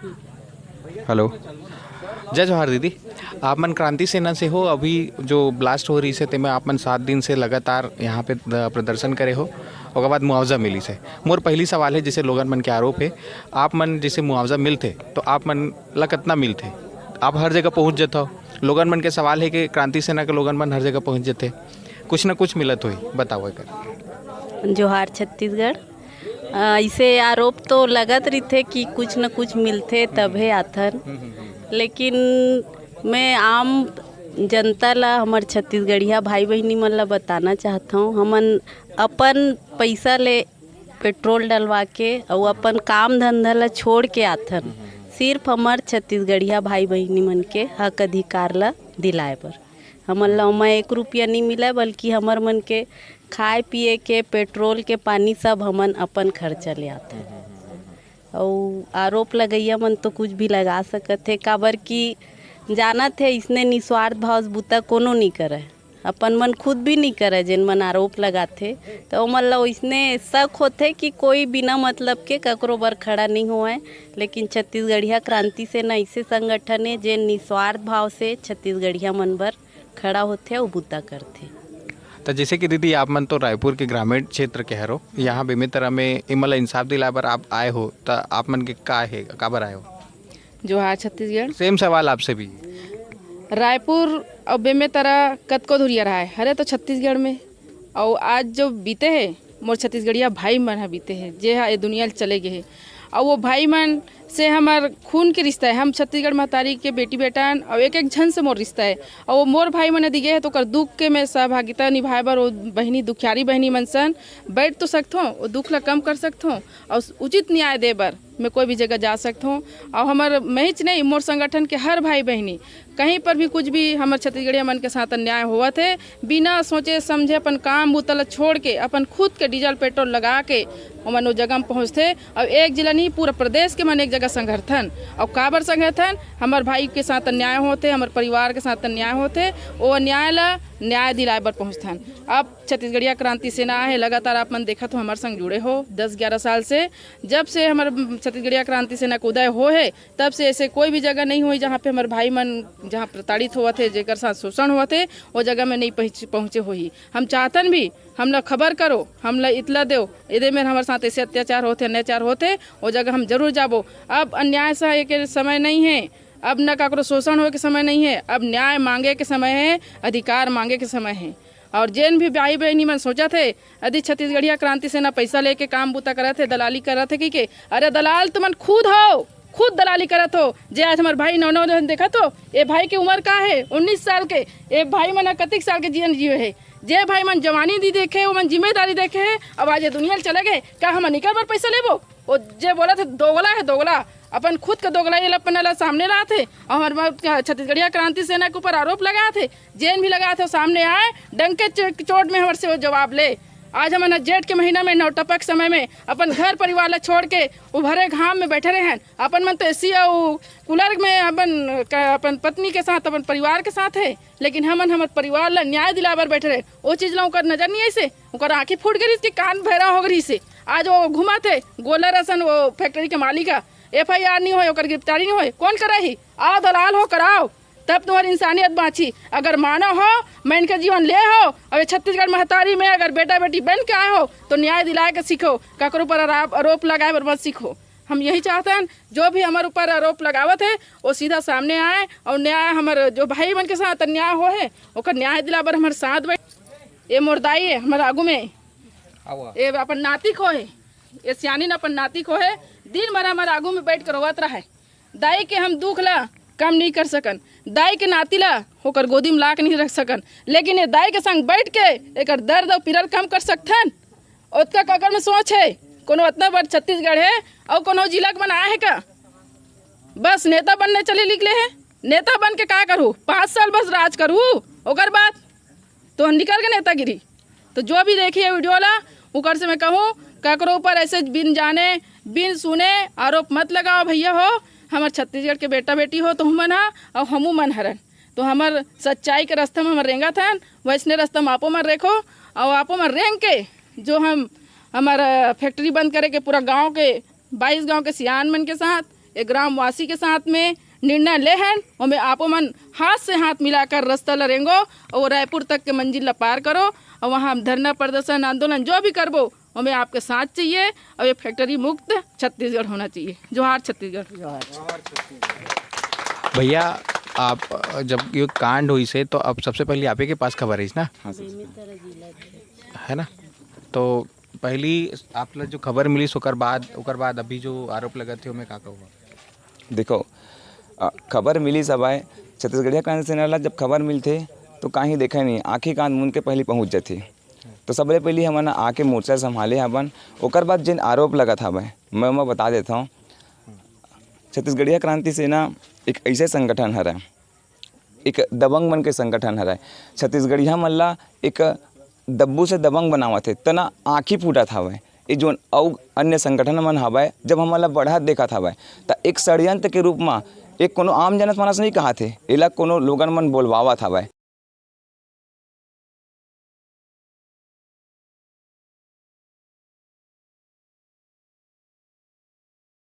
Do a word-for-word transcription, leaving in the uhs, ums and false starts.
Hello, जय जोहार दीदी। आप मन क्रांति सेना से हो, अभी जो ब्लास्ट हो रहिस हे तेमे आप मन सात दिन से लगातार यहाँ पे द-, प्रदर्शन करे हो, ओकर बाद मुआवजा मिलिस हे। मोर पहली सवाल हे, जैसे लोगन मन के आरोप हे, आप मन जैसे मुआवजा मिलथे तो आप मन ला कतना मिलथे? आप हर जगह पहुँच जथव, लोगन मन के सवाल हे कि क्रांति सेना के लोगन मन हर जगह पहुँच जथे, कुछ ना कुछ मिलत होही, बताओ एकर। जोहार छत्तीसगढ़। अ, इसे आरोप तो लगत रहिथे कि कुछ न कुछ मिलथे तभे आथन, लेकिन मैं आम जनता ला, हमर छत्तीसगढ़िया भाई बहिनी मन ला बताना चाहत हौं, हमन अपन पैसा ले पेट्रोल डलवा के अउ अपन काम धंधा ला छोड़ के आथन, सिर्फ हमर छत्तीसगढ़िया भाई बहिनी मन के हक अधिकार ला दिलाए बर। हमन ला ओमा एक रुपया नी मिलय, बल्कि हमर मन के खाए पिए के, पेट्रोल के, पानी सब हमन अपन खर्चा ले आथन। अउ आरोप लगइया मन तो कुछ भी लगा सकत हे, काबर कि जानत हे, इसने निस्वार्थ भाव से बुता कोनो नी करय, अपन मन खुद भी नी करय। जेन मन आरोप लगाथे, त ओमन ला ओइसने शक होथे कि कोई बिना मतलब के ककरो बर खड़ा नी होवय। लेकिन छत्तीसगढ़िया क्रांति सेना अइसे संगठन हे, जेन निस्वार्थ भाव से छत्तीसगढ़िया मन बर खड़ा होथे अउ बुता करथे। त जैसे कि दीदी, आप मन तो रायपुर के ग्रामीण क्षेत्र के हरो, यहाँ बेमेतरा में इमन ला इंसाफ दिलाए बर आप आए हो, त आप मन के का हे, काबर आए हो? जोहार छत्तीसगढ़। सेम सवाल आपसे भी। रायपुर अउ बेमेतरा कतको दुरिहा रहय, हरे तो छत्तीसगढ़ में। अउ आज जो बीते हे, मोर छत्तीसगढ़िया भाई मन ह बीते हे, जे ह ए दुनिया ले चले गे हे। अउ वो भाई मन से हमर खून के रिश्ता हे। हम छत्तीसगढ़ महतारी के बेटी बेटा हन, अउ एक एक झन से मोर रिश्ता हे। अउ वो मोर भाई मन यदि गे हे, तो ओकर दुख के मैं सहभागिता निभाए बर, वो बहिनी, दुखियारी बहिनी मन सन बैठ तो सकथों, वो दुख ला कम कर सकथों, अउ उचित न्याय दे बर मैं कोई भी जगह जा सकथों। अउ हमर महिच नहीं, मोर संगठन के हर भाई बहिनी, कहीं पर भी कुछ भी हमर छत्तीसगढ़िया मन के साथ अन्याय होवत हे, बिना सोचे समझे अपन काम बुता ला छोड़ के, अपन खुद के डीजल पेट्रोल लगा के ओमन ओ जगह में पहुँचथे। अउ एक जिला नहीं, पूरा प्रदेश के मन एक जगह संगरथन। अउ काबर संगरथन? हमर भाई के साथ अन्याय होथे, हमर परिवार के साथ अन्याय होथे, ओ अन्याय ला न्याय दिलाए बर पहुँचथन। अब छत्तीसगढ़िया क्रांति सेना हे, लगातार आप मन देखत हो, हमर संग जुड़े हो दस ग्यारह साल से। जब से हमर छत्तीसगढ़िया क्रांति सेना के उदय हो हे, तब से ऐसे कोई भी जगह नहीं होही, जहाँ पे हमर भाई मन, जहाँ प्रताड़ित होवत हे, जेकर साथ शोषण होवत हे, वो जगह में नहीं पहुँच-, पहुँचे होही। हम चाहतन भी, हमला खबर करो, हमला इतला देव, एदे मेर हमर साथ ऐसे अत्याचार होथे, अन्याचार होथे, वो जगह हम जरूर जाबो। अब अन्याय सहे के समय नहीं है, अब न काकरो शोषण होए के समय नहीं है, अब न्याय मांगे के समय है, अधिकार मांगे के समय है। और जेन भी भाई बहनी मन सोचत हे, यदि छत्तीसगढ़िया क्रांति सेना पैसा लेके काम बूता करत हे, दलाली करत हे कहिके, अरे दलाल तुमन खुद हो, खुद दलाली करत हो। जे आज हमर भाई नौ नौ जन देखत हो, ए भाई के उम्र का है? उन्नीस साल के। ए भाई मन ह कतिक साल के जीवन जीवे हे? जे भाई मन जवानी दी देखे, ओमन जिम्मेदारी देखे हे, अब आज ये दुनिया ले चले गए, का हमन इकर बर पैसा लेबो? ओ जे बोलत हे दोगला है, दोगला, अपन खुद के दोगला ये लपना ला सामने लात हे, और हमर छत्तीसगढ़िया क्रांति सेना के ऊपर आरोप लगात हे। जेन भी लगात हे, सामने आए, डंके च-, चोट में हमर से वो जवाब ले। आज हमन ह जेठ के महीना में नौटपक समय में अपन घर परिवार ला छोड़ के उभरे घाम में बैठे रहे हैं। अपन मन तो एसी अउ कूलर में अपन क-, अपन पत्नी के साथ, अपन परिवार के साथ है, लेकिन हमन हमर परिवार ला न्याय दिलाबर बैठे रहे। वो चीज ला ओकर नजर नहीं आइसे, ओकर आंखी फूट गई कि कान भैरा हो गई से। आज वो घुमात है गोलर असन, वो फैक्ट्री के मालिक है, एफआईआर नहीं होए, ओकर गिरफ्तारी नहीं होए, कौन कराही? आओ दलाल हो, कराओ, तब तुम्हारी इंसानियत बाँची। अगर मानव हो, मन के जीवन ले हो, और ये छत्तीसगढ़ महतारी में अगर बेटा बेटी बन के आए हो, तो न्याय दिलाए के सीखो, ककरो पर आरोप, आरोप लगाए बर मत सीखो। हम यही चाहते हैं, जो भी हमारे ऊपर आरोप लगावत है, वो सीधा सामने आए और न्याय, हमर जो भाई मन के साथ अन्याय हो है, ओकर न्याय दिला बर हमारे साथ बैठ। ये मोर दाई है, हमारे आगू में, आवा। ये अपन नाती खो है, ये सियानिन अपन नाती खो है, दिन भर हमारे आगू में बैठ कर रोवत रहा है। दाई के हम दुख ला कम नहीं कर सकन, दाई के नाती ला ओकर गोदी में ला के नहीं रख सकन, लेकिन ये दाई के संग बैठ के एकर दर्द और पीरल कम कर सकथन। ओतका काकर में सोच है, कोनो अतना बड़ छत्तीसगढ़ है और कोनो जिला के मन आए है का? बस नेता बनने चले निकले है। नेता बन के का करू? पाँच साल बस राज करू, ओकर बाद तो निकल के नेतागिरी। तो जो भी देखिए वीडियो ला, ओकर से मैं कहूँ, ककरो ऊपर ऐसे बिन जाने, बिन सुने आरोप मत लगाओ भैया हो। हमर छत्तीसगढ़ के बेटा बेटी हो तो हमन हा, और हमू मन हरन। तो हमर सच्चाई के रास्ता में हमर रेंगत हन, वैसने रास्ता में आपो मन रेखो, और आपो मन रेंग के जो हम, हमर फैक्ट्री बंद करे के पूरा गांव के, बाईस गांव के सियान मन के साथ, ये ग्रामवासी के साथ में निर्णय ले हन, ओमे आपो मन हाथ से हाथ मिलाकर रास्ता ल रेंगो और रायपुर तक के मंजिल ल पार करो। और वहाँ हम धरना प्रदर्शन आंदोलन जो भी करबो, ओमे आपके साथ चाहिए। और ये फैक्ट्री मुक्त छत्तीसगढ़ होना चाहिए। जोहार छत्तीसगढ़। भैया, आप, अ, जब ये कांड होइस हे तो अब सबसे पहले आप ही के पास खबर रहिस ना? हाँ सर। है ना? तो पहली आप ला जो खबर मिलिस ओकर बाद, ओकर बाद अभी जो आरोप लगत हे ओमे का का हुआ? देखो, अ, खबर मिलिस हवय, छत्तीसगढ़िया क्रांति सेना ला जब खबर मिलथे तो काहीं देखय नहीं, आंखी कान मुंद के पहली पहुंच जाथे। तो सबले पहली हमन आके मोर्चा संभाले हवन। ओकर बाद जेन आरोप लगत हवय, मैं ओमा बता देता हूँ, छत्तीसगढ़िया क्रांति सेना एक ऐसे संगठन हरय, एक दबंग मन के संगठन हरय। छत्तीसगढ़िया मन ला एक दब्बू से दबंग बनावत हे, तना आँखी फूटत हवय। ये जोन अउ अन्य संगठन मन हवय, जब हमन ला बढ़त देखत हवय, त एक षड्यंत्र के रूप म एक कोनो आम जनमानस नहीं कहत हे, एला कोनो लोगन मन बोलवावत हवय।